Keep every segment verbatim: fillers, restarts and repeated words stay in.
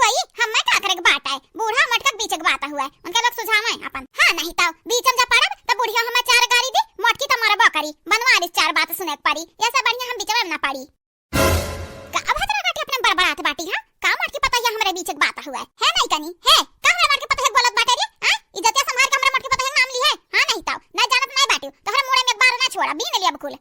ई हम्मे का करे के बात है, बूढ़ा मोटका के बीच के बात हुआ है, उनका लोग सुझावे अपन। हाँ, नहीं तो बीच में जा पड़ब तो बुढ़िया हम्मे चार गारी दी, मोटकी तो मरबो करी, बनवा ली चार बात सुने के पड़ी। ये सब बढ़िया हम बीच में ना पड़ी। का अब हतरा काटे अपने बड़बड़ात बाटी, हाँ? का मोटकी पतोहिया हमरे बीच के बात हुआ है? है नहीं कनी? है? का हमरे मोटकी पतोहिया के बोलत बाटे रे? हाँ? इज्जतिया संभाल के हमरे मोटकी पतोहिया के नाम ली है? हाँ, नहीं तो। ना जानत नहीं बाटी। तोहरे मुड़े में एक बार ना छोड़ा, बीन लिया बकुल।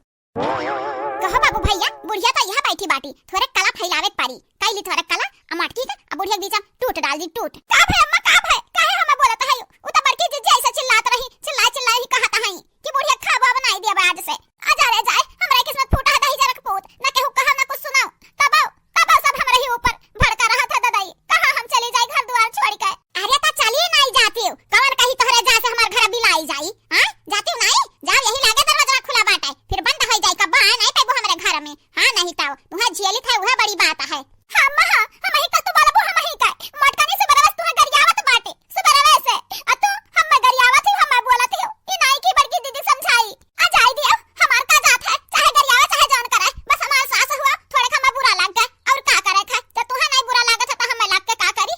कहो बाबू भैया, बुढ़िया तो यहाँ बैठी बाटी, थोरे कला फैलावे के पारी। कैली थोरे कला, आ मोटकी का, आ बुढ़िया के बीच में टूट डाल दी, टूट। का भय अम्मा, का भय? काहे हमें बोलत है? उ तो बड़की जिज्जी ऐसे चिल्लात रही, चिल्लाए चिल्लाए ही कहत हई कि बुढ़िया खाबो अब नहीं देबे आज से। आ जा रे जाए, हमरा किस्मत फूटा है दही जरक पूत, ना केहू कहा ना कुछ सुनाओ। तब आओ, तब आओ सब हमरा ही ऊपर भड़का रहा था ददाई। कहाँ हम चली जाए घर दुआर छोड़ के? अरे तो चली नहीं जाती हूँ, कवन कही तोहरे जा से हमार घर बिलाई जाई? हाँ? जाती हूँ नहीं? जाओ यही लागे दरवाजा खुला बाटे, फिर बंद हो जाए, कब आए नहीं पेबो हमरे घर में। हाँ नहीं तो, तुहा झेली था वह बड़ी बात है। हाँ अम्मा, हाँ, हम ही का तू बोलबो, हम ही का। मोटका नहीं सुबरवा से तुहा गरियावत बाटे, सुबरवा से। आ तू हम गरियावत ही, हम बोलत ही। ई नाई की बड़की दीदी समझाई। आ जाए दियो, हमार का जात है, चाहे गरियावे, चाहे जौन करे, बस हमार सास हुआ, थोड़े का हमें बुरा लग गए, और का करे थे, जब तुहा नहीं बुरा लागत है, तो हमें लग के का करी?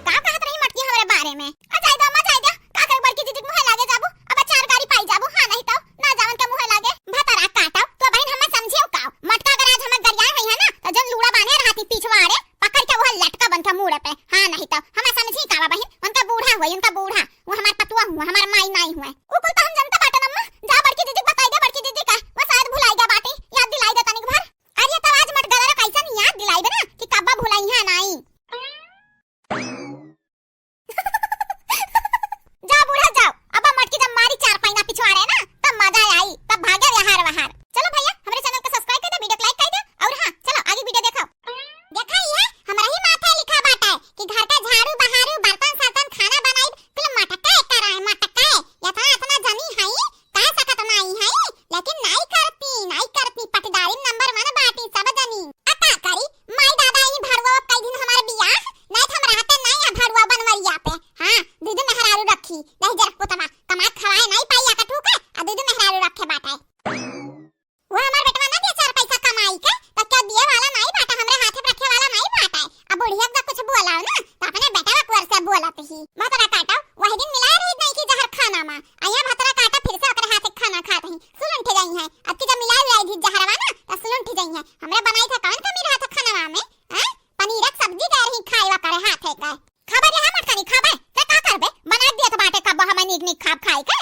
का कहत रही मटकी हमरे बारे में? आ जाए दो, अम्मा, जाए दो, का करे बड़की दीदी के मुँहे लागे जाबू, अब चार गारी पाई जाबू, हाँ नहीं तो, ना जावन के मुँहे लागे, भतरा काटो, तो बहन हमें समझियो का, मटका अगर आज हमें गरियाए हुई है ना, तो जन लूड़ा बांधे रहती पिछवाड़े, पकड़ के वह लटका बन के मुड़े पे, हाँ नहीं तो, हमें समझी का बा बहन, उनका बूढ़ा हुआ, उनका बूढ़ा, वो हमार पतुआ हुआ, हमार माई नाई हुआ, वो कुल तो हम जनता बाटन अम्मा, जा बड़की दीदी के बताई दे, बड़की दीदी का, वो शायद भुलाई गया बाटे, याद दिलाई दे तनिक भर। अरे तब आज मटगदरा कैसन याद दिलाइबे ना कि कब्बा भुलाइहा नाई। जा बूढ़ा जाओ, अब मटकी जब मारी चार पैना पिछवाड़े ना तब मजा आई, तब भागे व्यवहार वहार। चलो भैया हमरे channel को subscribe कर दे, video को like कर दे और हाँ चलो आगे video देखो। देखा ये हमरा ही माथे लिखा बाटे कि घर का झाड़ू बहारू बर्तन सर्तन खाना बनाई, फिर मटका एक कराए मटका है, इतना इतना जनी है कह सकत नाई है, लेकिन नाई करती, नाई करती, पटदारी number one बाटी सब जनी। आ का करी, माई दादा ई भड़ुआ कई दिन हमार बियाह, नाई त हम रहते नाई आ भड़ुआ बनवरिया पे। हाँ, दू दू मेहरारू रखी, नहीं जरक पुतवा, कमात खवाए नाई पाई आ कठू के, आ दू दू मेहरारू रखे बाटे। वो हमार बेटवा ना दिया चार पैसा कमाई के, तो क्या दिए वाला नाई बाटा, हमरे हाथे पे रखे वाला नाई बाटा। अब बुढ़िया का कुछ बोलाओ ना, तो अपने बेटवा कुर से बोलत ही। भतरा काटा, वही दिन मिलाए रही नहीं की जहर खाना मा, अइया भतरा काटा फिर से ओकरे हाथे खाना खात ही, सुलुंठे जाई है। अब की जब मिलाए उलाई दी जहरवा ना, तो सुलुंठे जाई है। हमरे बनाई था कौन कमी रहा था खाना में, हैं? पनीर के सब्जी दे रही खाए वा करे हाथे का। खबर रहा मटकानी खबर, ते का करबे? बना दिया तो बाटे कब हमें नीक नीक खाब खाए के।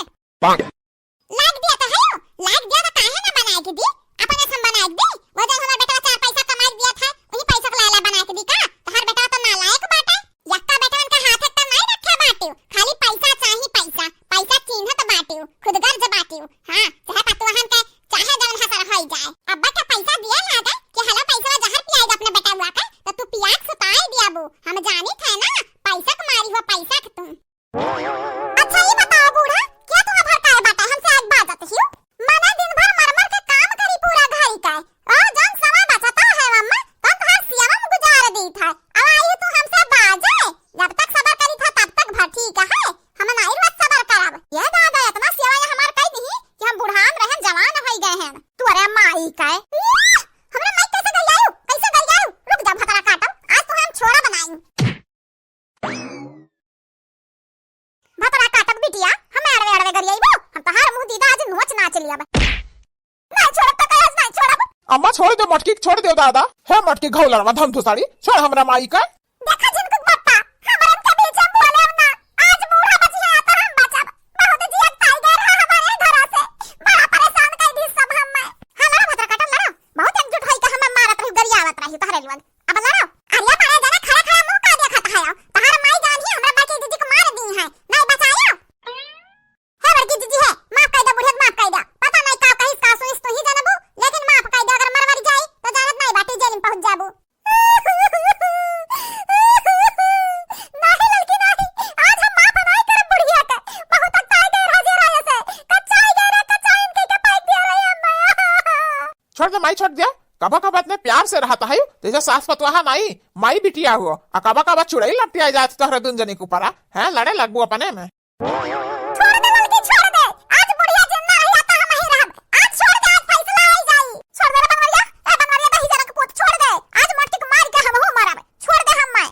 लाग दिया तो है, लाग दिया तो काहे ना बनाए के दी? अपने से हम बनाए के दी? वो जो हमार बेटवा चार पैसा कमाए के दिया था, वही पैसा के लाला बनाए के दी का? तोहार बेटवा तो नालायक बाटे। यक्का बेटवन के हाथ एक तो नहीं रखे बाटियो, खाली पैसा चाही पैसा, पैसा चीन्हत बाटियो, खुद गर्ज बाटियो। हाँ, चाहे पतुआहन के चाहे जवन हसर होई जाए। अब्बा के पैसा दिए लागे कि हलो पैसा जहर पियाई अपने बेटवा के, तो तू पिया के सुताई दियाबू। हम जानी थे ना, पैसा के मारी हो पैसा के तू। अच्छा, ई बताओ बूढ़ा, क्या तू भड़काए बाटे हमसे आज बाजत हियो? मने दिन भर मर मर के काम करी पूरा घरी का। ओ, जौन समय बचता है अम्मा, तौन तोहार सियावा में गुजार दी था। अब आई तू हमसे बाजे, जब तक सबर करी था तब तक भर ठीक है, हम नाई रोज सबर करब। ये दादा, इतना सियावा ये हमार कह दी कि हम बुढ़ान रहन जवान हो गए हैं। तू अरे माई का, हमरा माई कैसे गरियायू, कैसे गरियायू? रुक जा भतरा काटब, आज तो हम छोड़ा बनाई। भतरा काटत बिटिया, हमें अड़वे अड़वे गरियाइबो? हम तोहार मुंह दीदा आज नोच नाच लियब। नहीं छोड़ब तो कहे आज नहीं छोड़ब। अम्मा छोड़ दे मटकी, छोड़ दे दादा। हे मटकी घौलरवा धमधुसाड़ी, छोड़ हमरा माई का। देखा झिनकुक बप्पा, हमरन के बीच में बोले ना। आज बूढ़ा बची है तो हम बचब। बहुत जियत पाई गए रहा हमारे घर से। बड़ा परेशान कर दी सब हम मैं। हाँ लड़ो भतरा काटत लड़ो। बहुत एकजुट होई के हमें मारत रही, गरियावत रही तोहरे लोग। अब लड़ो। अरे मारे जाने खड़ा खड़ा मुंह का देखत है? तोहार माई जान ही हमरा बड़की दीदी को मार दी है। नहीं बचायो। हे बड़की दीदी है, माफ कर दे बुढ़िया, माफ कर दे। पता नहीं का कहिस का सुनिस तू ही जानबू, लेकिन माफ कर दे, अगर मर मर जाई तो जानत नहीं बाटी जेल में पहुंच जाबू। नहीं लड़की नहीं, आज हम माफ नहीं करब बुढ़िया के। बहुत अकताई गए रह जे रहे से। कच्चाई गए रे, कच्चाई इनके के पाई दिया रही अम्मा। छोड़ दे माई, छोड़ दे। कबा कबा इतने प्यार से रहत है, जैसे सास पतवाहा नाई, माई बिटिया हुआ। आ कबा कबा चुड़ैल लपटिया जात तोहरे दुन जनी के ऊपर, हैं? लड़े लगबू अपने में। छोड़ दे लड़की, छोड़ दे। आज बुढ़िया जिंदा रही तो हम ही रहब। आज छोड़ दे, आज फैसला आई जाई। छोड़ दे रे बनवरिया, ए बनवरिया दही जरक पूत, छोड़ दे। आज मोटकी को मार के हम हो मरब। छोड़ दे हम मैं।